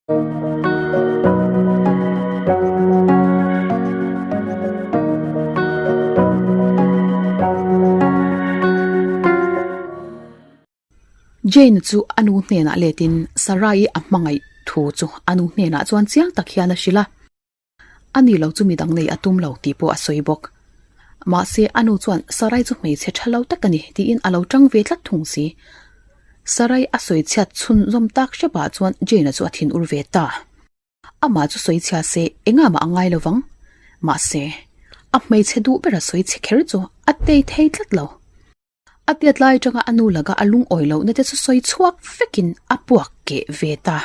Jane chu a nu hnenah letin Sarai a hmangaih thu chu a nu hnenah chuan chiang tak hian a hrilh a. A ni lo chu midang nei a tum lo tih pawh a sawi bawk. Mahse a nu chuan Sarai chu hmeichhe tha lo tak a ni tiin a lo tang ve tlat thung si. Sarai a sawi chhiat chhunzawm tak hrepah chuan Jane-a chu a thin ur ve ta. Amah chu sawi chhia se engah mah a ngai lo vang. Mahse a hmeichhe duh bera sawi chhe kher chu a tei thei tlat lo. A tiat lai atanga a nu laka a lungawi lohna te chu sawi chhuak vekin a puak keh ve ta.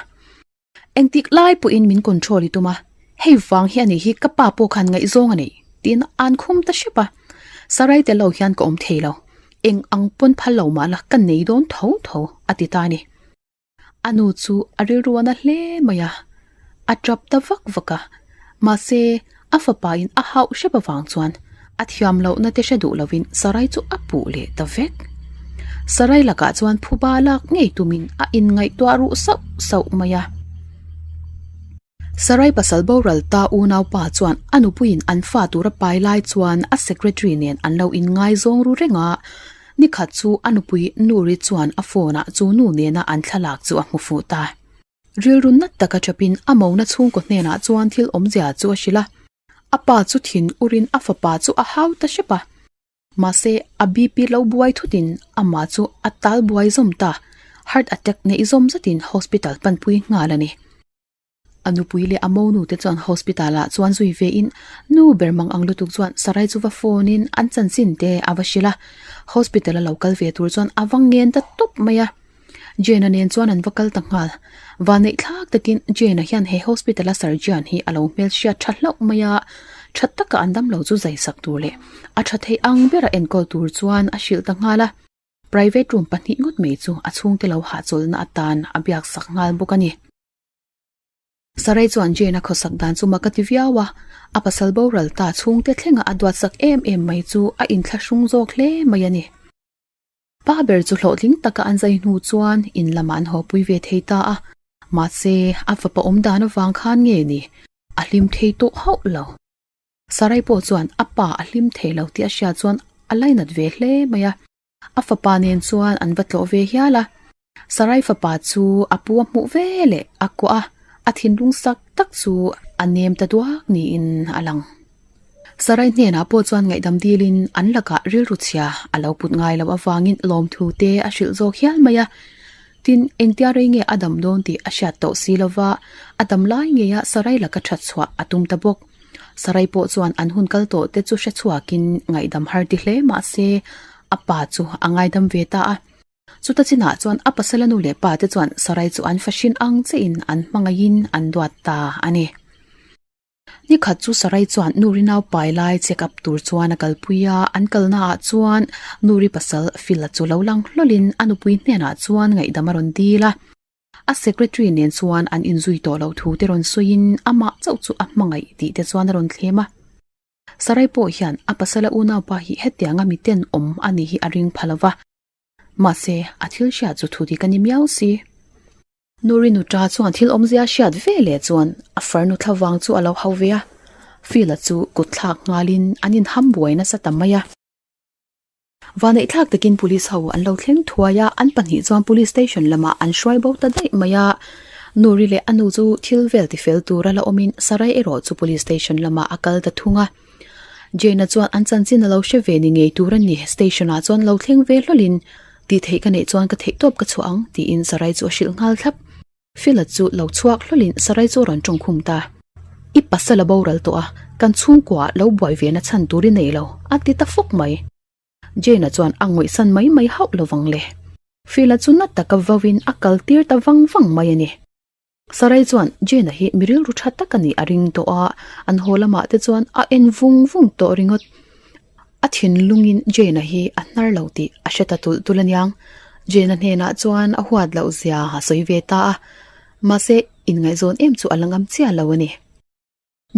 Engtik lai pawhin min control i tum a, hei vang hi a nih hi ka pa pawh khan ngaihzawng a nei tiin an khum ta hrep a. Sarai tel lo hian ka awm thei lo, eng ang pawn phal lo mah la ka nei dawn tho tho a ti ta a ni. A nu chu a rilru a na hle mai a, a tap ta vak vak a, mahse a fapa in a hauh hrep avang chuan a thiam lohna te hre duh lovin Sarai chu a puh leh ta vek. Sarai lakah chuan phuba lak ngei tumin a inngaihtuah ruh sauh sauh mai a. Sarai pasal boral ta unaupa chuan a nupuiin an fa tura pai lai chuan a secretary nen an lo inngaizawng ru reng a, nikhat chu a nupui Nuri chuan a phone ah chu nu nena an thlalak chu a hmu fuh ta. Rilru nat taka chapin a mona chhungkaw hnenah chuan thil awmzia chu a hrilh a, a pa chu thin urin a fapa chu a hau ta hrep a. Mahse, a BP lo buai thutin amah chu a tal buai zawm ta, heart attack neih zawm zatin hospital panpui nghal a ni. A nupui leh a monu te chuan hospital ah chuan zui ve in nu ber mang ang lutuk chuan Sarai chu va phone in an chanchin te a va hrilh a, hospital a lo kal ve tur chuan a va ngen ta tawp mai a. Jane-a nen chuan an va kal ta nghal. Vanneih thlak takin Jane-a hian he hospital a surgeon hi a lo hmelhriat tha hlauh mai a, tha taka an damlo chu zai sak tur leh a tha thei ang bera enkawl tur chuan a hrilh ta nghal a. Private room pahnih ngawt mai chu a chhungte lo hahchawlhna atan a biak sak nghal bawk a ni. Sarai chuan Jane-a khawsak dan chu mak a ti viau a, a pasal boral ta chhungte thlenga a duatsak em em mai chu a inthlahrung zawk hle mai a ni. Pa ber chu hlawhtling taka an zai hnu chuan in lamah an hawpui ve thei ta a, mahse a fapa awm dan avang khan nge ni a hlim thei tawh hauh lo. Sarai pawh chuan a pa a hlim thei lo tih a hriat chuan a lainat ve hle mai a, a fapa nen chuan an va tlawh ve hial a. Sarai fapa chu a pu a hmuh ve leh a kuah a, a thinlung sak tak chu a nem ta duak niin a lang. Sarai hnenah pawh chuan ngaihdam dilin an lakah rilru chhia a lo put ngai loh avangin lawmthu te a hrilh zawk hial mai a. Tin, engtia rei nge a dam dawn tih a hriat tawh si lova, a dam lai ngeia Sarai laka that chhuah a tum ta bawk. Sarai pawh chuan an hun kal tawh te chu hre chhuakin ngaihdam har ti hle mah se a pa chu a ngaidam ve ta a. Chuta chinah chuan a pasala nu leh pa te chuan Sarai chu an fahrin ang chiahin an hmangaihin an duat ta a ni. Nikhat chu Sarai chuan Nuri nau pai lai check up tur chuan a kalpui a, an kalna ah chuan Nuri pasal Phil-a chu lo lang hlawlin a nupui hnenah chuan ngaihdam a rawn dil a. A secretary nen chuan an inzui tawh loh thu te rawn sawiin amah chauh chu a hmangaih tih te chuan a rawn thlem a. Sarai pawh hian a pasala unaupa hi hetianga miten awm a nih hi a ring pha lova, mahse a thil hriat chu thu dik a ni miau si. Nuri nuta chuan thil awmzia hriat ve leh chuan a farnu thlavang chu a lo hau ve a, Phil-a chu kut thlak nghalin an inham buai nasa ta mai a. Vaneihthlak takin police ho an lo thleng thuai a, an pahnih chuan police station lamah an hruai bo ta daih mai a. Nuri leh a nu chu thil vel tifel tura la awmin Sarai erawh chu police station lamah a kal ta thung a. Jane-a chuan an chanchin a lo hre ve ni ngei tur a ni, station ah chuan lo thleng ve hlawlhin tih theih ka neih chuan ka theih tawp ka chhuah ang tiin Sarai chu a hrilh nghal thlap. Phil-a chu lo chhuak hlawlhin Sarai chu a rawn tawng khum ta. I pasal a boral tawh a, kan chhungkua ah lo buai ve na chhan tur i nei lo a ti ta fawk mai. Jane-a chuan a ngawihsan mai mai hauh lovang le. Phil-a chu na taka vauin a kal tir ta vang vang mai a ni. Sarai chuan Jane-a hi mi rilru tha tak a nih a ring tawh a, an haw lamah te chuan a en vung vung tawh ringawt. A thinlungin Jane-a hi a hnar lo tih a hre ta tulh tulh aniang. Jane-a hnenah chuan a huat loh zia a sawi ve ta a, mahse inngaihzawn em chu a la ngam chiah lo a ni.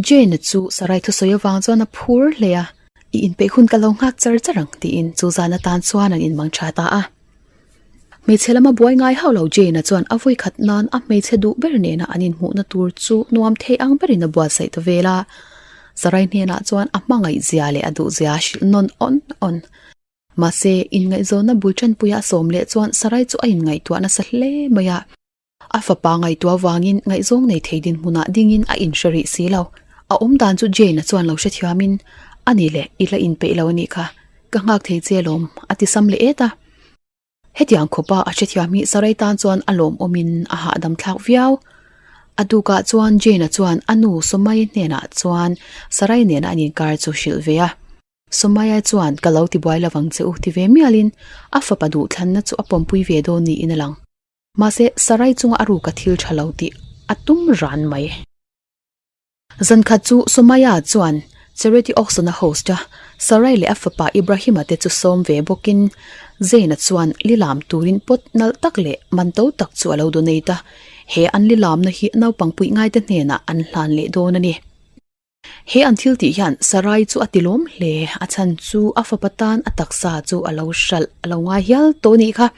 Jane-a chu Sarai thusawi avang chuan a phur hle a, I inpeih hun ka lo nghak char char ang tiin chu zan atan chuan an inmang tha ta a. Hmeichhe lama buai ngai hauh lo Jane-a chuan a vawikhat nan a hmeichhe duh ber nena an inhmuhna tur chu nuam thei ang berin a buatsaih ta vel a. Sarai hnenah chuan a hmangaihzia leh a duhzia a hrilh nawn awn awn. Mahse, inngaihzawnna bul tanpuia a sawm leh chuan Sarai chu a inngaihtuah nasa hle mai a. A fapa ngaihtuah vangin ngaihzawng nei thei dinhmunah dingin a inhre rih si lo. A awm dan chu Jane-a chuan lo hrethiamin, A ni le, i la inpeih lo a nih kha. Ka nghak thei che alawm, a ti sam leh et a. Hetiang khawpa a hrethiam hi Sarai tan chuan a lawmawmin a hahdam thlak viau. A tukah chuan Jane-a chuan a nu Sawmai hnenah chuan Sarai nena an inkar chu hrilh ve a. Sawmaia chuan ka lo tibuai lovang che u ti ve mialin a fapa duhthlanna chu a pawmpui ve dawn niin a lang. Mahse Sarai chunga a ruka thil tha lo tih a tum ran mai. Zankhat chu Somaya chuan Charity Auction a host a, Sarai leh a fapa Ibrahima te chu sawm ve bawkin Zaina chuan lilam turin pot nalh tak leh man to tak chu a lo donate a, he an lilamna hi naupang puih ngaite hnenah an hlan leh dawn a ni. He an thil tih hian Sarai chu a tilawm hle, a chhan chu a fapa tan a taksa chu a lo hralh a lo ngai hial tawh a nih kha.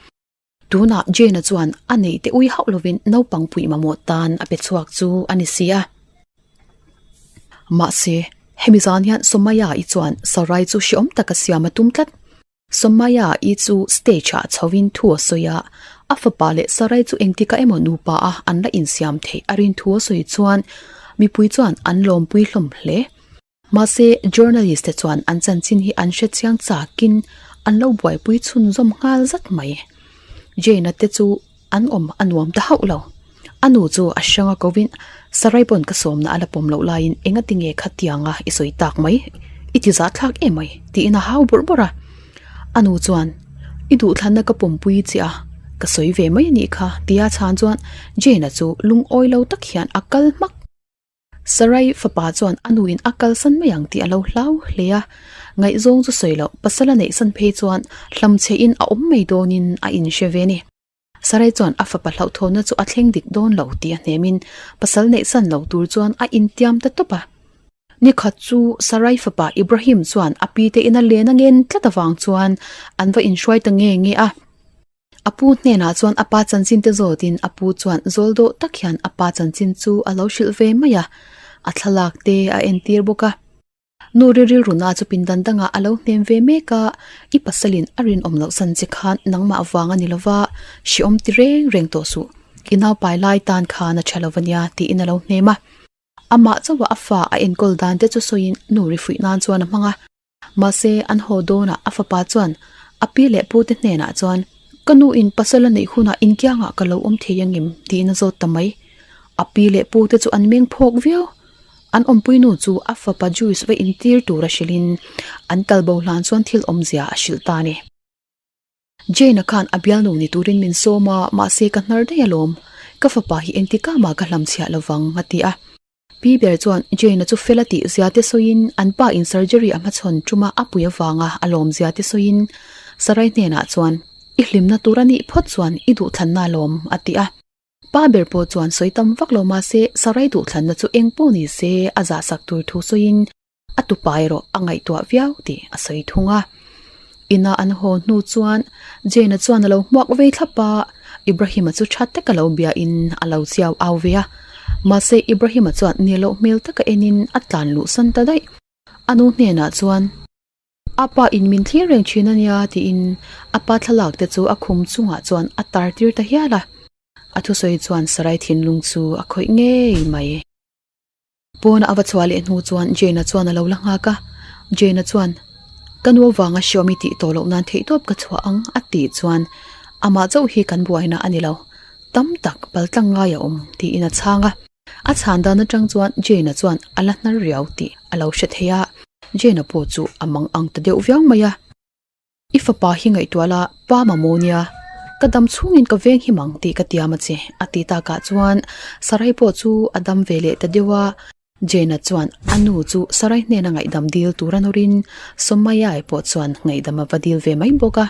Tunah Jane-a chuan a neih te ui hauh lovin naupang puih mamawh tan a pe chhuak chu a ni si a. Mahse, hemi zan hian Somaya-i chuan Sarai chu hreawm taka siam a tum tlat. Somaya-i chu stage-ah chhoin thu a sawi a, a fapa leh Sarai chu engtikah emaw nupa a an la insiam theih a rin thu a sawi chuan mipui chuan an lawmpui hlawm hle. Mahse, journalist te chuan an chanchin hi an hre chiang chakin an lo buaipui chhunzawm nghal zat mai. Jane-a te chu an awm a nuam ta hauh lo. A nu chu a hrang a kovin, Sarai pawn ka sawmna a la pawm loh laiin engati nge khatianga i sawi tak mai? I ti zah thlak em mai? tiin a hau bawrh bawrh a. A nu chuan, I duhthlanna ka pawmpui che a, ka sawi ve mai a nih kha, tia chhan chuan Jane-a chu lungawi lo tak hian a kal hmak. Sarai fapa chuan a nuin a kalsan mai ang tih a lo hlau hle a, ngaihzawng chu sawi loh pasal a neihsan phei chuan hlamchhehin a awm mai dawnin a inhre ve a ni. Sarai chuan a fapa hlauhthawnna chu a thleng dik dawn lo tih a hnemin pasal neihsan lo tur chuan a intiam ta tawp a. Nikhat chu Sarai fapa Ibrahim chuan a pite ina len a ngen tlat avang chuan an va inhruai ta nge nge a. A pu hnenah chuan a pa chanchin te zawtin a pu chuan zawl dawh tak hian a pa chanchin chu a lo hrilh ve mai a, a thlalak te a entir bawk a. Nu ri rilruna chu pindan dangah a lo hnem ve mek a, I pasalin a rinawm loh san che khan nangmah vang a ni lova, hreawm ti reng reng tawh suh, i naupai lai tan khan a tha lo ania tiin a lo hnem a. Amah chauha a fa a enkawl dan te chu sawiin nu ri fuih nan chuan a hmang a. Mahse, an haw dawnah a fapa chuan a pi leh pute hnenah chuan, Ka nu in pasal a neih hunah inkiangah ka lo awm thei angem? tiin a zawt ta mai. A pi leh pute chu an meng phawk viau. An awmpui nu chu a fapa juice va intir tura hrilhin an kalbo hlan chuan thil awmzia a hrilh ta a ni. Jane-a khan a bialnu ni turin min sawm a, mahse ka hnar daih alawm. Ka fapa hi engtikah mah ka hlamchhiah lovang, a ti a. Pi ber chuan Jane-a chu fel a tih zia te sawiin an pa in surgery a hmachhawn ṭuma a pui avanga a lawm zia te sawiin Sarai hnenah chuan, I hlimna tur a nih phawt chuan i duhthlanna alawm, a ti a. Pa ber pawh chuan sawi tam vak lo mahse Sarai duhthlanna chu eng pawh ni se a zahsak tur thu sawiin A tupa erawh a ngaihtuah viau tih a sawi thung a. Ina an haw hnu chuan Jane-a chuan a lo hmuak vei thlap a, Ibrahim-a chu tha taka lo biain a lo chiau au ve a. Mahse Ibrahim-a chuan ni loh hmel taka enin a tlan luh san ta daih. A nu hnenah chuan, A pa in min thlir reng thin a nia tiin a pa thlalak te chu a khum chungah chuan a tar tir ta hial a. A thusawi chuan Sarai thinlung chu a khawih ngei mai. Pawna a va chhuah leh hnu chuan Jane-a chuan a lo la nghak a, Jane-a chuan, Ka nu avanga hriawm i tih tawh loh nan theihtawp ka chhuah ang a tih chuan amah chauh hi kan buaina a ni lo, tam tak paltlang ngai a awm tiin a chhang a. A chhan dan atang chuan Jane-a chuan a la hnar riau tih a lo hre thei a, Jane-a pawh chu a mang ang ta deuh viau mai a. I fapa hi ngaihtuah la, pa mamawh nia, ka dam chhungin ka veng him ang tih ka tiam a che, a ti takah chuan Sarai pawh chu a dam ve leh ta deuh a. Jane-a chuan a nu chu Sarai hnena ngaihdam dil tur a nawrin Somaiya-i pawh chuan ngaihdam a va dil ve mai bawk a.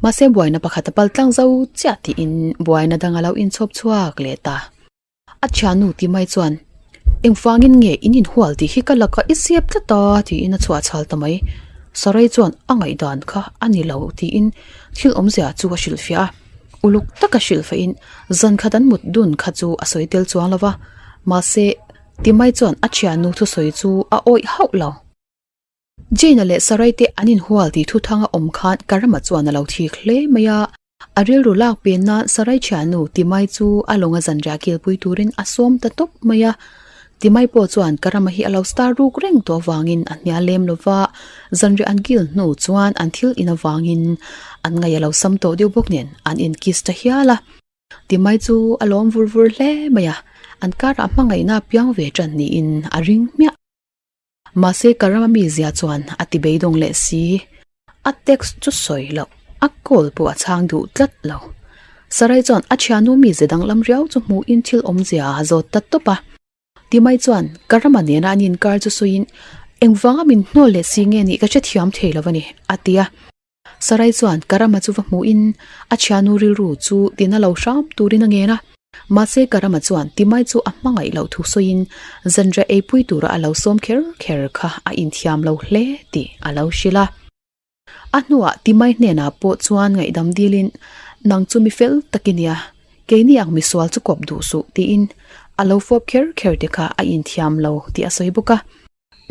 Mahse buaina pakhat a pal tlang zo chiah tiin buaina dang a lo inchhawp chhuak leh ta. A thiannu ti mai chuan, Engvangin nge in inhual tih hi ka lakah i zep tlat a? tiin a chhuah chhal ta mai. Sarai chuan a ngaihdan kha a ni lo tiin thil awmzia chu a hrilhfiah a. Uluk taka hrilh fahin zan khat an mut dun kha chu a sawi tel chuang lo va, mahse Timai chuan a thiannu thusawi chu a awih hauh lo. Jane-a leh Sarai te an inhual tih thuthang a awm khan Karama chuan a lo thik hle mai a. A rilru lak pen nan Sarai thiannu Timai chu a lawnga zanriah kilpui turin a sawm ta tawp mai a. Timai pawh chuan Karama hi a lo star ruk reng tawh avangin a hnial lem lo va, zanriah an kil hnu chuan an thil in avangin an ngaih a lo sam tawh deuh bawk nen an inkiss ta hial a. Timai chu a lawm vur vur hle mai a, an karah hmangaihna a piang ve tan niin a ring hmiah. Mahse ka rama mizia chuan a ti beidawng leh si. A text chu sawi loh, a call pawh a chhang duh tlat lo. Sarai chuan a thiannu mizia danglam riau chu hmuhin thil awmzia a zawt ta tawp a. Timai chuan ka rama nena an inkar chu sawiin, Engvanga min hnawl leh si nge nih ka hrethiam thei lo a ni, a ti a. Sarai chuan Karama chu va hmuhin a thiannu rilru chu tina lo hram turin a ngen a. Mahse Karama chuan Timai chu a hmangaih loh thu sawiin zanriah eipui tura a lo sawm kher kher kha a inthiam lo hle tih a lo hrilh a. A hnuah Timai hnenah pawh chuan ngaihdam dilin, Nang chu mi fel tak i nia, keini ang misual chu kawp duh suh tiin a lo fawp kher kher te kha a inthiam lo tih a sawi bawk a.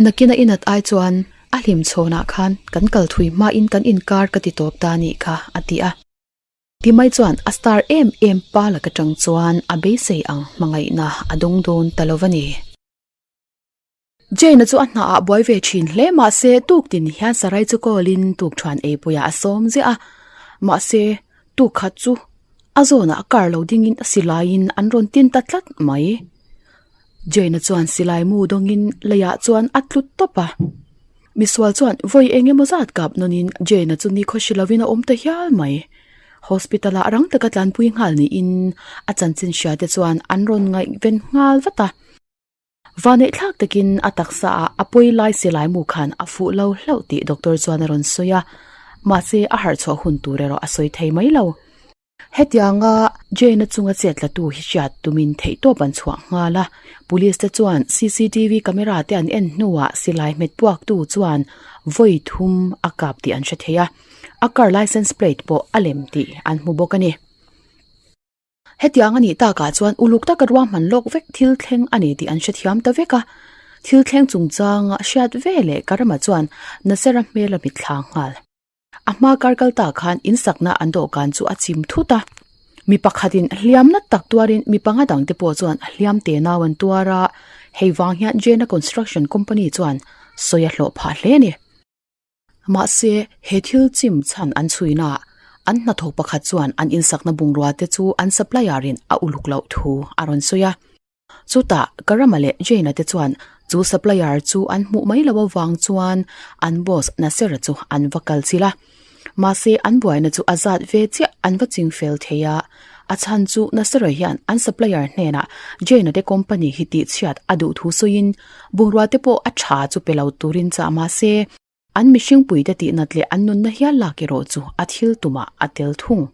Nakina i nat ai chuan a hlim chhawnah khan kan kal thui hmain kan inkar ka ti tawp ta nih kha, a ti a. Timai chuan a star em em pa lak atang chuan a beisei ang hmangaihna a dawng dawn ta lo va ni. Jane-a chu a hnaah buai ve thin hle mahse tuktin hian Sarai chu call-in tukṭhuan eipuiah a sawm ziah a. Mahse, tukkhat chu a zawnah car lo dingin a silaiin an rawn tin ta tlat mai. Jane-a chuan silai mu dawngin leiah chuan a tlu tawp a. Misual chuan vawi eng emaw zat kap nawnin Jane-a chu nikhaw hri lovin a awm ta hial mai. Hospital-ah rang taka tlanpui nghal niin a chanchin hria te chuan an rawn ngaihven nghal vat a. Vanneih thlak takin a taksa ah a pawi lai silai mu khan a fuh lo hlauh tih doctor chuan a rawn sawi a, mahse a harh chhuah hun tur erawh a sawi thei mai lo. Hetianga Jane-a chunga chet la tu hi hriat tumin theihtawp an chhuah nghal a, Police te chuan cctv camera te an en hnuah silai hmet puaktu chuan vawi thum a kap tih an hre thei a, a car licence plate pawh a lem tih an hmu bawk a ni. Hetiang a nih takah chuan uluk taka ruahman lawk vek thil thleng a ni tih an hrethiam ta vek a, thil thleng chungchanga hriat ve leh Karama chuan Nasera hmel a mitthla nghal. A hma kar kal ta khan in sakna an dawhkan chu a chim thut a, mi pakhatin hliamna tak tuarin mi panga dangte pawh chuan hliam te nau an tuar a, hei vang hian Jena Construction Company chuan sawi a hlawh phah hle a ni. Mahse, he thil chim chhan an chhuinaah an hnathawk pakhat chuan an insakna bungrua te chu an supplier in a uluk loh thu a rawn sawi a. Chutah Karama leh Jane-a te chuan chu supplier chu an hmuh mai loh avang chuan an boss Nasser-a chu an va kal chilh a. Mahse an buaina chu a zat ve chiah an va ching fel thei a, a chhan chu Nasser-a hian an supplier hnenah Jane-a te company hi tihchhiat a duh thu sawiin bungrua te pawh a tha chu pe lo turin chah mahse an mihringpuite tihnat leh an nunna hial lak erawh chu a thil tumah a tel thung.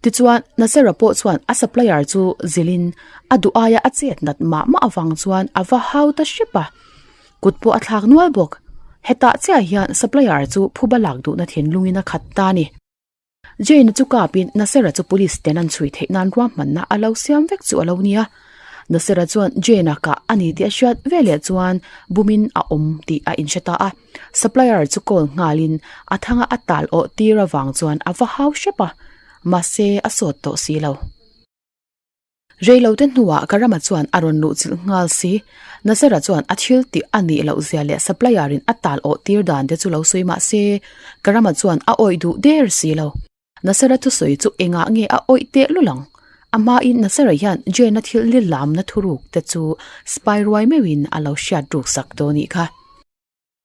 Tichuan, Nasera pawh chuan a supplier chu zilhin a duh aia a chet nat mah mah avang chuan a va hau ta hrep a, kut pawh a thlak nual bawk. Hetah chiah hian supplier chu phuba lak duhna thinlungin a khat ta a ni. Jane-a chu kapin Nasera chu police ten an chhui theih nan ruahmanna a lo siam vek chu a lo nia. Nasera chuan Jane-a kah a ni tih a hriat veleh chuan bumin a awm tih a inhre ta a. Supplier chu call nghalin a thanga a tal awh tir avang chuan a va hau hrep a, mahse a sawt tawh si lo. Reilote hnuah Karama chuan a rawn luh chilh nghal si. Nasera chuan a thil tih a nih loh zia leh supplier in a tal awh tir dan te chu lo sawi mahse Karama chuan a awih duh der si lo. Nasera thusawi chu engah nge a awih teh lul ang? A hmain Nasera hian Jane-a thil lilamna thuruk te chu spy ruai meuhin a lo hriat ruk sak dawn nih kha.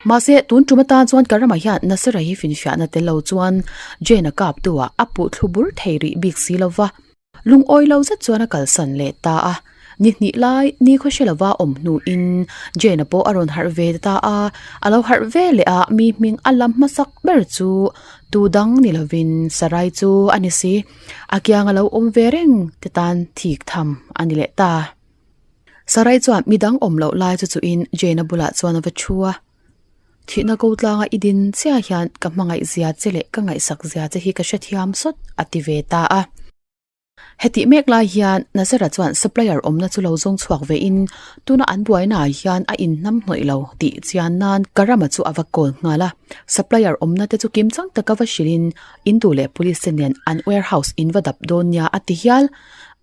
Mahse, tun tum atan chuan ka ramah hian Nasera hi finfiahna tel lo chuan Jane-a kaptu ah a puh thlu bur thei rih bik si lo va. Lungawi lo zet chuan a kalsan leh ta a. Ni hnih lai ni khaw hre lova awm hnuin Jane-a pawh a rawn harh ve ta a. A lo harh ve leh a, mi hming a lam hmasak ber chu tu dang ni lovin Sarai chu a ni si. A kiang a lo awm ve reng te tan thik tham a ni leh ta. Sarai chuan midang awm loh lai chu chuhin Jane-a bulah chuan a va thu a, Thihna ko tlanga i din chiah hian ka hmangaih zia che leh ka ngaihsak zia che hi ka hrethiam sawt a ti ve ta a. Hetih mek lai hian Nazara chuan supplier awmna chu lo zawng chhuak ve in tuna an buaina ah hian a inhnam hnawih lo tih chian nan Karama chu a va call nghal a. Supplier awmna te chu kim chang taka va hrilh in in duh leh police te nen an warehouse in va dap dawn nia a ti hial.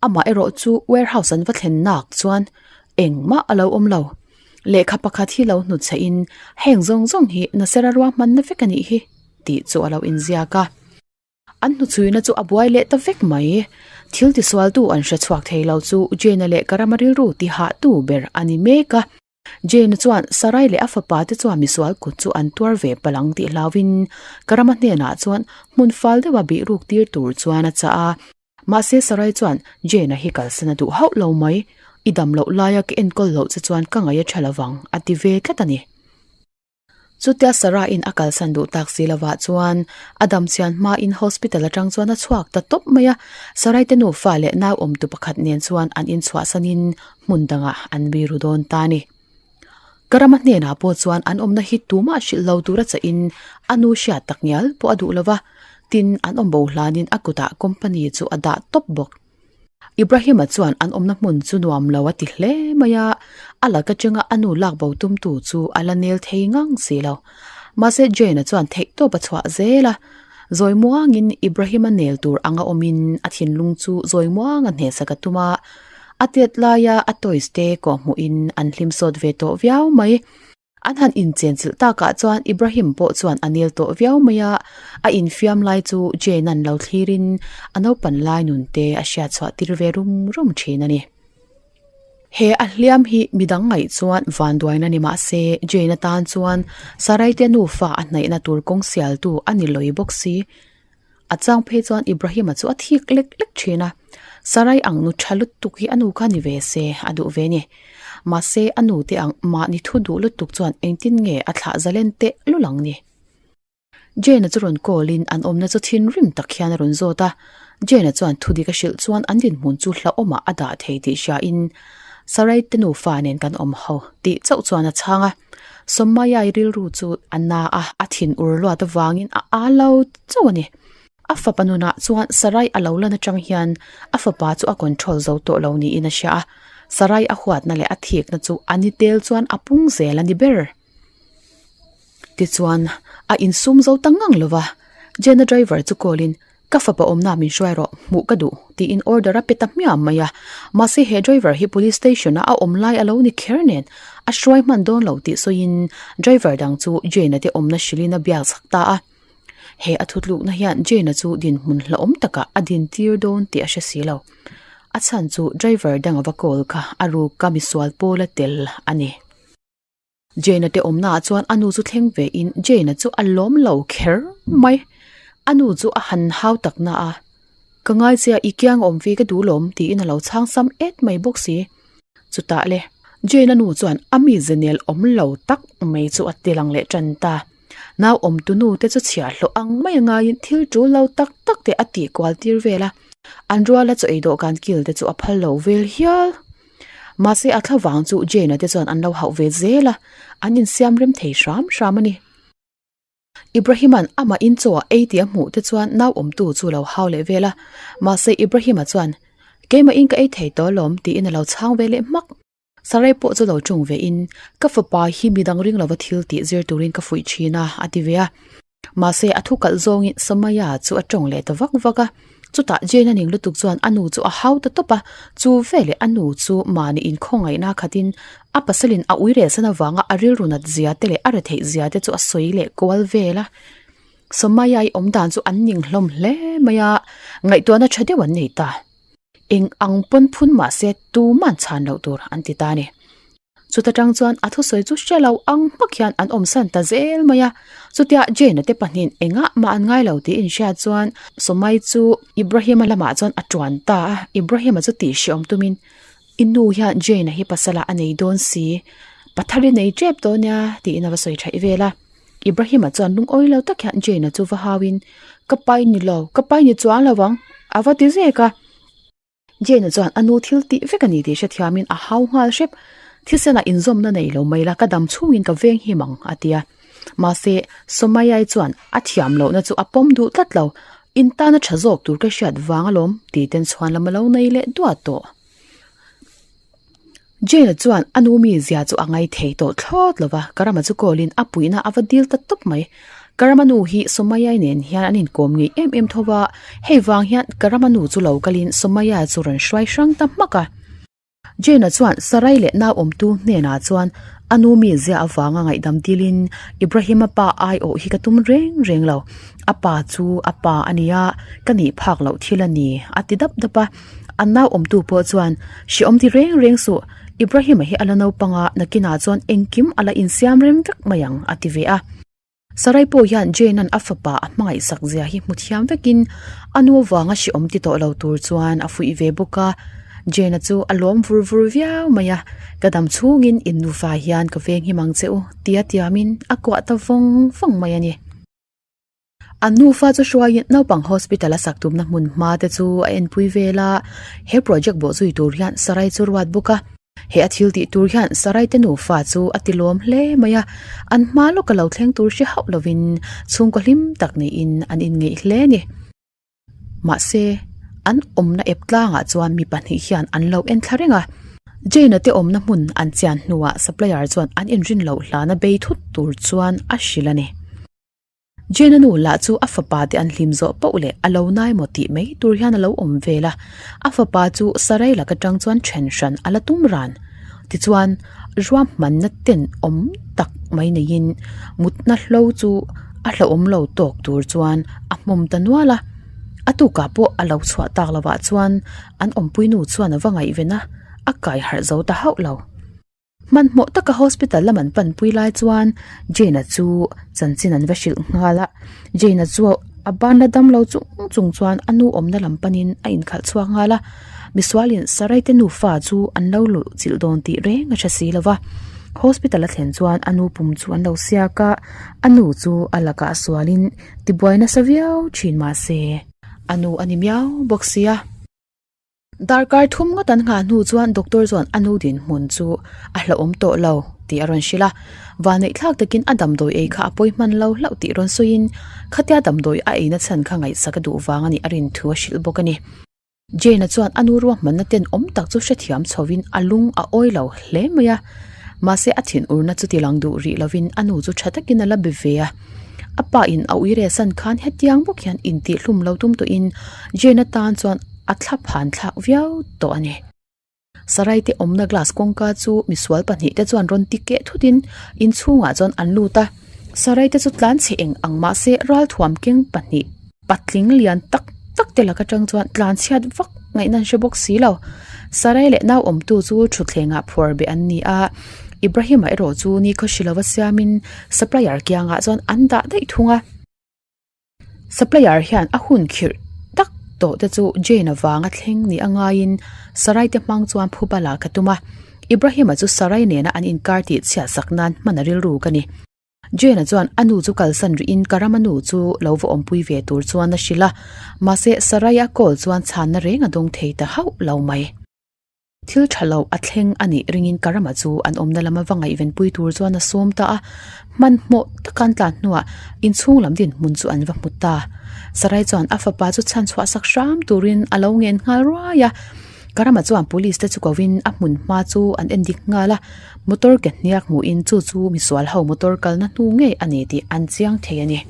Amah erawh chu warehouse an va thlen nak chuan engmah a lo awm lo. Lehkha pakhat hi lo hnutchhe in heng zawng zawng hi Nasera ruahmanna vek a nih hi tih chu a lo inziak a. An hnuchhuina chu a buai leh ta vek mai. Thil tisualtu an hre chhuak thei lo chu Jane-a leh Karama rilru tihahtu ber a ni mek a. Jane-a chuan Sarai leh a fapa te chuan misual kut chu an tuar ve palh ang tih hlauhin Karama hnenah chuan hmun fal deuha bih ruk tir tur chuan a chah a. Mahse Sarai chuan Jane-a hi kalsan a duh hauh lo mai. I dam loh laia ka enkawl loh che chuan ka ngaih a tha lovang a ti ve tlat a ni. Chutia Sarah-in a kalsan duh tak si lovah chuan a dam chian hmain hospital atang chuan a chhuak ta tawp mai a, Sarai te nufa leh nau awmtu pakhat nen chuan an inchhuahsanin hmun dangah an biru dawn ta a ni. Ka rama hnenah pawh chuan an awmna hi tumah hrilh lo tura chahin a nu hriat tak ngial pawh a duh lova, tin an awm bo hlanin a kutah company chu a dah tawp bawk. Ibrahima chuan an awmna hmun chu nuam lo a ti hle mai a, a lak atanga a nu lak bo tumtu chu a la nel thei ngang si lo. Mahse Jane-a chuan theihtawp a chhuah zel a, zawi muangin Ibrahima nel tur anga awmin a thinlung chu zawi muanga hnehsak a tum a, a tet laia a toys te kawhhmuhin an hlim sawt ve tawh viau mai. An han inchenchilh takah chuan Ibrahim pawh chuan a nel tawh viau mai a, a infiam lai chu Jane-a'n lo thlirin a naupan lai nun te a hriat chhuah tir ve rum rum thin a ni. He a hliam hi midang ngaih chuan vanduaina ni mah se Jane-a tan chuan Saraite nufa a hnaihna tur kawng sialtu a ni lawi bawk si. A chang phei chuan Ibrahima chu a thik lek lek thin a, Sarai ang nu tha lutuk hi a nu kha ni ve se a duh ve ni. Mahse a nu te ang mahni thu duh lutuk chuan engtin nge a thlah zalen teh lul ang ni. Jane-a chu rawn call in an awmna chu thinrim tak hian a rawn zawt a, Jane-a chuan thu dik a hrilh chuan an dinhmun chu hlauhawmah a dah thei tih hria in Sarai te nufa nen kan awm ho tih chauh chuan a chhang a. Sawmaiai rilru chu a na a, a thin ur luat avangin a a lo chauh a ni. A fapa nunah chuan Sarai a lo lan atang hian a fapa chu a control zo tawh lo niin a hria a, Sarai a huatna leh a thikna chu a ni tel chuan a pung zel a ni ber. Tichuan, a insum zo ta ngang lo va, Jena driver chu call in, Ka fapa awmna min hruai rawh, hmuh ka duh, tiin order a pe ta hmiam mai a. Mahse he driver hi police station a a awm lai a lo ni kher nen, a hruai hman dawn lo tih sawiin driver dang chu Jane-a te awmna hrilhin a biak chak ta a. He a thutlukna hian Jane-a chu dinhmun hlauhawm takah a dintir dawn tih a hre si lo. A chhan chu driver dang a va call kha a ruk a misual pawl a tel a ni. Jane-a te awmnaah chuan a nu chu thleng ve in Jane-a chu a lawm lo kher mai. A nu chu a han hau tak na a, Ka ngai che a, i kiang awm ve ka duh lawm tiin a lo chhang sam et mai bawk si. Chutah le, Jane-a nu chuan a mi zenel awm lo tak mai chu a ti lang leh tan ta. Nau awm tu nu te chu chhiahhlawh ang mai a ngaiin thil tul lo tak tak te a tih kual tir vel a, an ruala chaw ei dawhkan kil te chu a phal lo vel hial. Mahse a thlavang chu Jane-a te chuan an lo hauh ve zel a, an insiam rem thei hram hram a ni. Ibrahim-a'n amah in chaw a ei tih a hmuh te chuan nau awmtu chu lo hau leh vel a, mahse Ibrahim-a chuan, Keimah in ka ei thei tawh alawm tiin a lo chhang ve leh hmak. Sarai pawh chu lo ṭung ve in, Ka fapa hi midang ring lova thil tih zir turin ka fuih ṭhin a, a ti ve a. Mahse, a thu kalh zawngin Samaya chu a tawng leh ta vak vak a. Chutah Jane a ning lutuk chuan a nu chu a hau ta tawp a, chu veleh a nu chu mahni inkhawngaihna khatin a pasalin a ui relsan avanga a rilru nat zia te leh a retheih zia te chu a sawi leh kual vel a. Samaya i awm dan chu an ning hlawm hle mai a, ngaihtuahna tha deuh an nei ta. Eng ang pawn phun mahse tuman chhan loh tur an ti ta a ni. Chuta tang chuan a thusawi chu hre lo ang hmak hian an awmsan ta zel mai a. Chutia Jane-a te pahnihin engah mah an ngai lo tih inhriat chuan Sawmai chu Ibrahim-a lamah chuan a tuan ta a. Ibrahim-a chu tih hreawm tumin, I nu hian Jane-a hi pasala a nei dawn si, pathar i nei tep dawn nia tiin a va sawi thaih vel a. Ibrahim-a chuan lungawi lo tak hian Jane-a chu va hauin, Ka pai ni lo, ka pai ni chuang lo ang, a va ti zek a. Jane-a chuan a nu thil tih vek a ni tih hrethiamin a hau nghal hrep. Thisenah inzawmna nei lo mai la, ka dam chhungin ka veng him ang, a ti a. Mahse, Somayai chuan a thiam lohna chu a pawm duh tlat lo. In tana tha zawk tur ka hriat vang alawm tih ten chhuan lam a lo nei leh duah tawh. Jane-a chuan a nu mi zia chu a ngai thei tawh thlawt lo va, Karama chu call in a puihna a va dil ta tawp mai. Karama nu hi Somaiya nen hian an inkawm ngei em em tho va, hei vang hian Karama nu chu lo kalin Somaiya chu rawn hruai hrang ta hmak a. Jane-a chuan Sarai leh nau awmtu hnenah chuan a nu mi zia avanga ngaihdam dilin Ibrahim-a pa aiawh hi ka tum reng reng lo, a pa chu a pa a nia, ka nih phak loh thil a ni a ti dap dap a. An nau awmtu pawh chuan Hreawm ti reng reng suh, Ibrahim-a hi a la naupang a, nakinah chuan engkim a la insiam rem vek mai ang a ti ve a. Sarai pawh hian Jane-a'n a fapa a hmangaihsak zia hi hmu thiam vekin a nu avanga hreawm ti tawh lo tur chuan a fuih ve bawk a. Jane-a chu a lawm vur vur viau mai a, Ka dam chhungin in nufa hian ka veng him ang che u tia tiamin a kuah ta vawng vawng mai a ni. An nufa chu hruaiin naupang hospital a sak tumna hmun hma te chu a enpui vel a, he project bawh zui tur hian Sarai chu ruat bawk a. He a thil tih tur hian Sarai te nufa chu a ti lawm hle mai a, an hma lawka lo thleng tur hre hauh lovin chhungkaw hlim tak niin an inngeih hle a ni. Mahse, an awmna ep tlangah chuan mi pahnih hian an lo en thla reng a. Jane-a te awmna hmun an chian hnuah supplier chuan an inrin loh hlana bei thut tur chuan a hrilh a ni. Jane-a nu lah chu a fapa te an hlim zawh poh leh a lo nai maw tih mai tur hian a lo awm vel a, a fapa chu sarai lak atang chuan then hran a la tum ran. Tichuan, ruahmanna ten awm tak mai neiin mutna hlo chu a hlauhawm lo tawk tur chuan a hmawm ta nual a, a tukah pawh a lo chhuah tak lovah chuan an awmpui nu chuan a va ngaihven a, a kai harh zo ta hauh lo. Hmanhmawh taka hospital lam an panpui lai chuan Jane-a chu chanchin an va hrilh nghal a, Jane-a chu a ban la dam lo chung chung chuan a nu awmna lam panin a inkhalh chhuak nghal a, misualin Sarai te nufa chu an lo luh chilh dawn tih reng a hre si lo va. Hospital a thlen chuan a nu pum chu an lo siak a, a nu chu a lakah sualin tibuai nasa viau thin mahse a nu a ni miau bawk sia. Darkar thum ngawt an nghah hnu chuan doctor chuan a nu dinhmun chu a hlauhawm tawh lo tih a rawn hrilh a, vanneih thlak takin a damdawi ei kha a pawi hman lo hlauh tih rawn sawiin khatia damdawi a eina chhan kha ngaihsak a duh vang a nih a rin thu a hrilh bawk a ni. Jane-a chuan a nu ruahmanna ten awm tak chu hrethiam chhovin a lung a awi lo hle mai a, mahse a thinurna chu ti lang duh rih lovin a nu chu tha takin a la be ve a. A pa in a uire san khan hetiang bawk hian intihhlum lo tum tawhin Jane-a tan chuan a thla phan thlak viau tawh a ni. Sarai te awmna glass kawngka chu misual pahnih te chuan rawn ti keh thut in inchhungah chuan an lut a, Sarai te chu tlan chhe eng ang mahse ralthuam keng pahnih patling lian tak tak te lak atang chuan tlan chhiat vak ngaihna an hre bawk si lo. Sarai leh nau awmtu chu thutthlengah phuar beh an ni a, Ibrahim-a erawh chu nikhaw hri lova siamin supplier kiangah chuan an dah daih thung a. Supplier hian a hun khirh tak tawh te chu Jane avanga thleng ni a ngaiin Sarai te hmang chuan phuba la ka tum a, Ibrahim-a chu Sarai nena an inkar tih chhiat sak nan hman a rilru ka ni. Jane-a chuan a nu chu kalsan rihin ka rama nu chu lo va awmpui ve tur chuan a hrilh a, mahse Sarai a call chuan chhanna reng a dawng thei ta hauh lo mai. Thil tha lo a thleng a nih ringin Karama chu an awmna lama va ngaihvenpui tur chuan a sawm ta a, hmanhmawh taka an tlan hnuah inchhung lam dinhmun chu an va hmu ta. Sarai chuan a fapa chu chhanchhuah sak hram turin a lo ngen nghal ruai a, Karama chuan police te chu kovin a hmun hma chu an endik nghal a, motor ke hniak hmuhin chu chu misual ho motor kalna hnu ngei a ni tih an chiang thei a ni.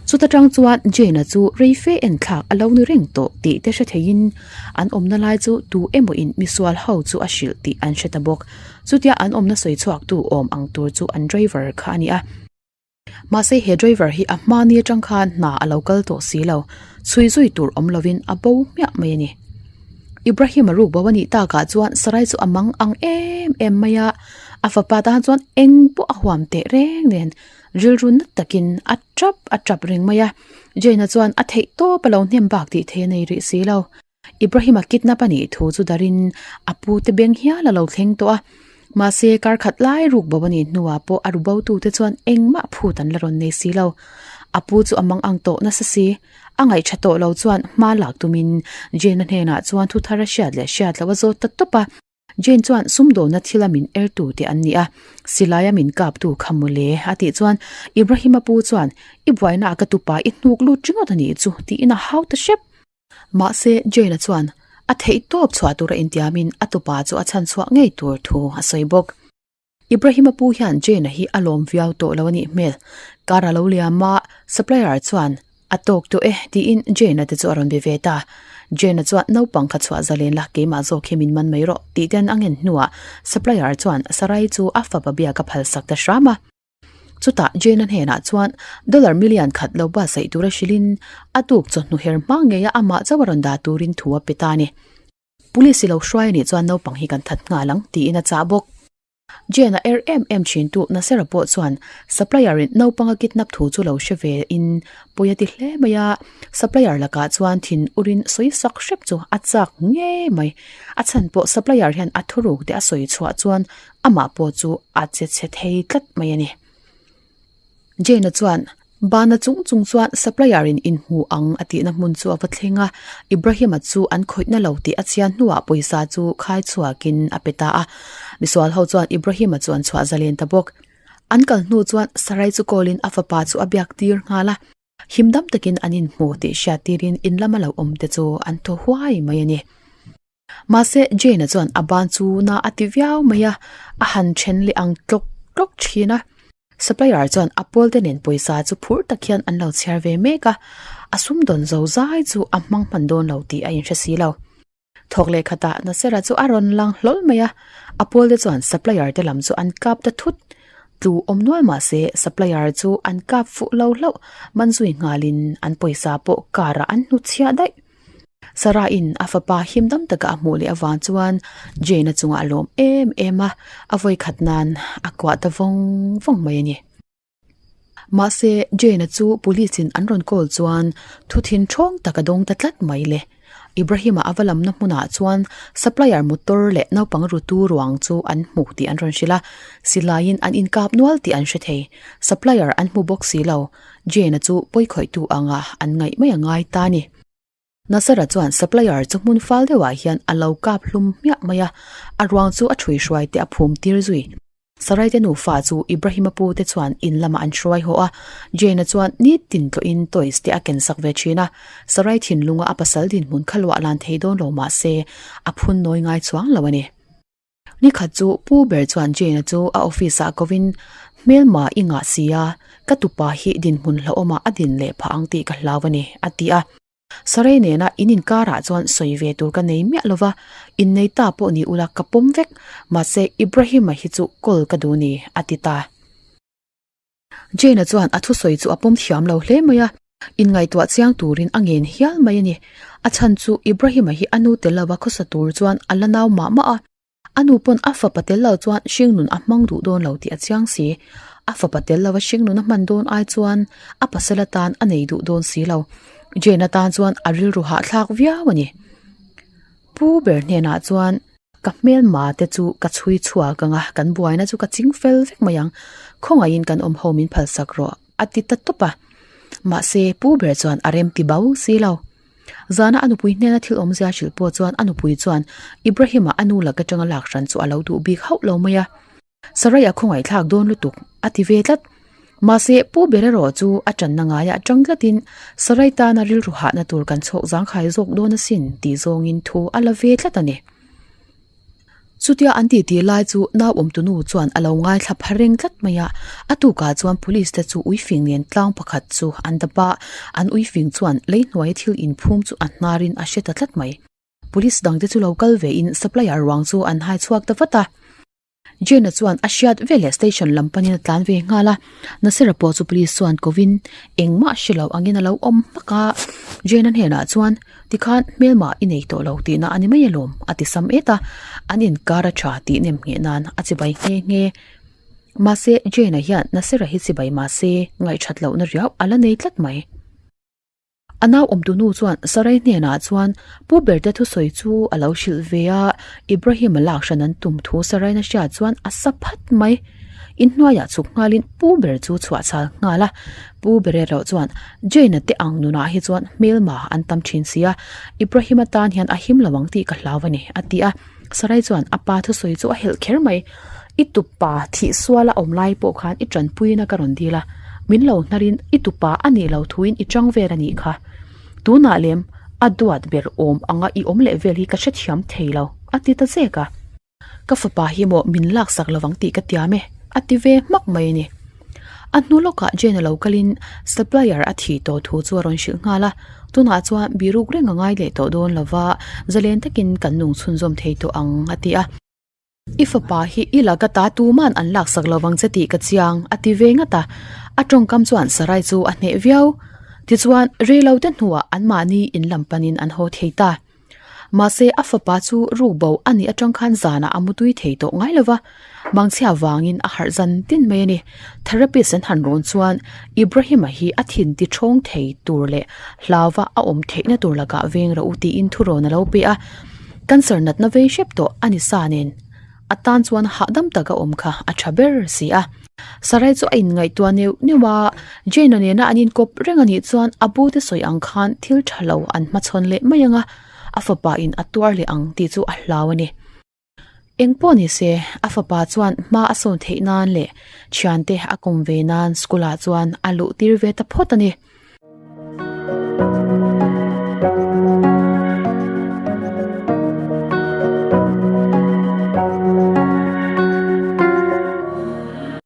Chuta tang chuan Jane-a chu rei fe en thlak a lo ni reng tawh tih te hre theiin an awmna lai chu tu emaw in misual ho chu a hrilh tih an hre ta bawk. Chutia an awmna sawi chhuak tu awm ang tur chu an driver kha a ni a. Mahse he driver hi a hmani atang khan hna a lo kal tawh si lo, chhui zui tur awm lovin a bo hmiah mai a ni. Ibrahim-a ruk bo a nih takah chuan Sarai chu a mang ang em em mai a, a fapa tan chuan eng pawh a huam teh reng nen Rilru nat takin a tap a tap reng mai a, Jane-a chuan a theih tawp a lo hnem bak tih thei a nei rih si lo. Ibrahim-a kidnap a nih thu chu darin a pu te beng hial a lo thleng tawh a, mahse kar khat lai ruk bo a nih hnuah pawh a ru bo tute chuan engmah phut an la rawn nei si lo. A pu chu a mang ang tawh nasa si, a ngaihṭha tawh lo chuan hma lak tumin Jane-a hnenah chuan thu thar a hriat leh hriat loh a zawt ta tawp a. Jane chuan sumdawnna thila min ertu te an ni a, silaia min kaptu kha mawle a tih chuan Ibrahim-a pu chuan I buainaah ka tupa i hnuk lut ringawt a nih chu tiin a hau ta hrep. Mahse Jane-a chuan a theih tawp chhuah tura intiamin a tupa chu a chhan chhuah ngei tur thu a sawi bawk. Ibrahim-a pu hian Jane-a hi a lawm viau tawh lo a nih hmel. Car a lo liam a, supplier chuan, A tawk tawh e, tiin Jane-a te chu a rawn be ve ta. Jane-a chuan, Naupang kha chhuah zalen la, keimah zawk hi min man mai rawh, tih ten a ngen hnuah supplier chuan Sarai chu a fapa biak a phalsak ta hram a. Chutah Jane-a hnenah chuan dollar million khat lo buatsaih tura hrilhin a tuk chawhnu her hma ngeia amah chauh a rawn dah turin thu a pe ta a ni. Police i lo hruai a nih chuan naupang hi kan that nghal ang, tiin a chah bawk. Jane a er em em thin tu Nasera pawh chuan supplier in naupang a kidnap thu chu lo hre ve in pawi a ti hle mai a, supplier lakah chuan thin urin sawi sak hrep chu a chak ngei mai. A chhan pawh supplier hian a thuruk te a sawi chhuah chuan amah pawh chu a che chhe thei tlat mai a ni. Jane-a chuan, Bana chung chung chuan supplier in inhmu ang a tihna hmun chu a va thleng a, Ibrahim-a chu an khawihna lo tih a chhian hnuah pawisa chu khai chhuakin a pe ta a. Misual ho chuan Ibrahim-a chu an chhuah zalen ta bawk. An kal hnu chuan Sarai chu call-in a fapa chu a biak tir nghal a, himdam takin an inhmu tih hriat tirin in lama lo awm te chu an thaw huai mai a ni. Mahse, Jane-a chuan a ban chu na a ti viau mai a, a han then leh ang tlawk tlawk thin a. Supplier chuan a pawl te nen pawisa chu phur tak hian an lo chhiar ve mek a, a sumdawn zo zai chu a hmang hman dawn lo tih a inhre si lo. Thawk leh khatah Nasera chu a rawn lang hlawl mai a, a pawl te chuan supplier te lam chu an kap ta thut. Tlu awm nual mah se supplier chu an kap fuh lo hlauh, man zui nghalin an pawisa pawh car ah an hnutchhiah daih. Sarah-in a fapa him dam taka a hmuh leh avang chuan Jane-a chungah a lawm em em a, a vawikhat nan a kuah ta vawng vawng mai a ni. Mahse, Jane-a chu police-in an rawn call chuan thu thin ṭhawng tak a dawng ta tlat mai le. Ibrahim-a a va lamna hmunah chuan supplier motor leh naupang rutu ruang chu an hmu tih an rawn hrilh a, silaiin an inkap nual tih an hre thei. Supplier an hmu bawk si lo. Jane-a chu pawikhawihtu anga an ngaih mai a ngai ta a ni. Nasara chuan supplier chu hmun fal deuhah hian a lo kap hlum hmiah mai a, a ruang chu a ṭhui hruai te a phum tir zui. Saraite nufa chu Ibrahim-a pu te chuan in lamah an hruai haw a, Jane-a chuan nitin tlawhin toys te a ken sak ve ṭhin a. Sarai thinlunga a pasal dinhmun kha luah lan thei dawn lo mah se, a phun nawi ngai chuang lo a ni. Nikhat chu Pu ber chuan Jane-a chu a office-ah kovin, Hmelma i ngah si a, ka tupa hi dinhmun hlauhawmah a din leh phah ang tih ka hlau a ni, a ti a. Sarai nena in inkarah chuan sawi ve tur ka nei miah lova, innei ta pawh ni ula ka pawm vek, mahse Ibrahim-a hi chu call ka duh ni, a ti ta. Jane-a chuan a thusawi chu a pawm thiam lo hle mai a, inngaihtuah chiang turin a ngen hial mai a ni. A chhan chu Ibrahim-a hi a nu tel lova khawsa tur chuan a la nau mah mah a, a nu pawn a fapa tel lo chuan hringnun a hmang duh dawn lo tih a chiang si. A fapa tel lova hringnun a hman dawn ai chuan a pasal atan a nei duh dawn si lo. Jane-a tan chuan a rilru hahthlak viau a ni. Pu ber hnenah chuan. Ka hmelma te chu ka chhui chhuak ang a, kan buaina chu ka ching fel vek mai ang. Khawngaihin kan awm ho min phalsak rawh, a ti ta tawp a. Mahse, pu ber chuan a rem ti bau si lo. Zana a nupui hnena thil awmzia hrilh pawh chuan a nupui chuan Ibrahim-a a nu lak atanga lak hran chu a lo duh bik hauh lo mai a. Sarai a khawngaihthlak dawn lutuk, a ti ve tlat. Mahse, Pu ber erawh chu a tanna ngaiah tang tlatin Sarai tana rilru hahna tur kan chhawk zangkhai zawk dawn asin tih zawngin thu a la ve tlat a ni. Chutia an titi lai chu nau awmtunu chuan a lo ngaithla pha reng tlat mai a, a tukah chuan police te chu uifing nen tlang pakhat chu an dap a, an uifing chuan leihnuaia thil inphum chu a hnarin a hre ta tlat mai. Police dangte chu lo kal vein supplier ruang chu an hai chhuak ta vat a. Jane-a chuan a hriat veleh station lam panin a tlan ve nghal a, Nasira pawh chu police chuan kovin engmah hre lo angin a lo awm hmak a. Jane-a hnenah chuan tikhan hmelmah i nei tawh lo tihna a ni mai alawm a ti sam et a, an inkar a tha tih nem ngheh nan a chibai nghe nghe. Mahse Jane-a hian Nasira hi chibai mahse ngaihthat lohna riau a la nei tlat mai. A nau awmtu nu chuan Sarai hnenah chuan Pu Berte thusawi chu a lo hrilh ve a, Ibrahim-a lak hran an tum thu Saraiin a hriat chuan a sa phat mai. Inhnuaiah chhuk nghalin Pu Ber chu chhuah chhal nghal a, Pu Ber erawh chuan Jane-a te ang nunah hi chuan hmelma an tam thin si a, Ibrahim-a tan hian a him lo ang tih ka hlau a ni, a ti a. Sarai chuan a pa thusawi chu a helh kher mai. I tupa thih suala awm lai pawh khan i tanpuina ka rawn dil a, min lo hnarin i tupa a nih lo thuin i chang vel a nih kha. Tunah lem a duat ber awm anga i awm leh vel hi ka hrethiam thei lo, a ti ta zek a. Ka fapa hi maw min laksak lovang tih ka tiam e, a ti ve hmak mai a ni. A hnu lawkah Jane a lo kalin supplier a thih tawh thu chu a rawn hrilh nghal a, tunah chuan biruk reng a ngai leh tawh dawn lova, zalen takin kan nung chhunzawm thei tawh ang, a ti a. I fapa hi i laka ta tuman an laksak lovang che tih ka chiang, a ti ve ngat a. A tawngkam chuan Sarai chu a hneh viau. Tichuan, reilote hnuah anmahni in lam panin an haw thei ta. Mahse, a fapa chu ruk bo a nih atang khan zanah a mutui thei tawh ngai lo va, mangchhia vangin a harh zan tin mai a ni. Therapist an han rawn chuan Ibrahim-a hi a thin ti thawng thei tur leh hlauva a awm theihna tur lakah veng rawh u tiin thurawn a lo pe a. Cancer natna vei hrep tawh a ni sa nen a tan chuan hahdam taka awm kha a tha ber si a. Sarai chu a inngaihtuah neuh neuh a, Jane-a nena an inkawp reng a nih chuan a bute sawi ang khan thil tha lo an hmachhawn leh mai ang a, a fapa in a tuar leh ang tih chu a hlau a ni. Eng pawh ni se, a fapa chuan hma a sawn theih nan leh thiante a kawm ve nan school ah chuan a luh tir ve ta phawt a ni.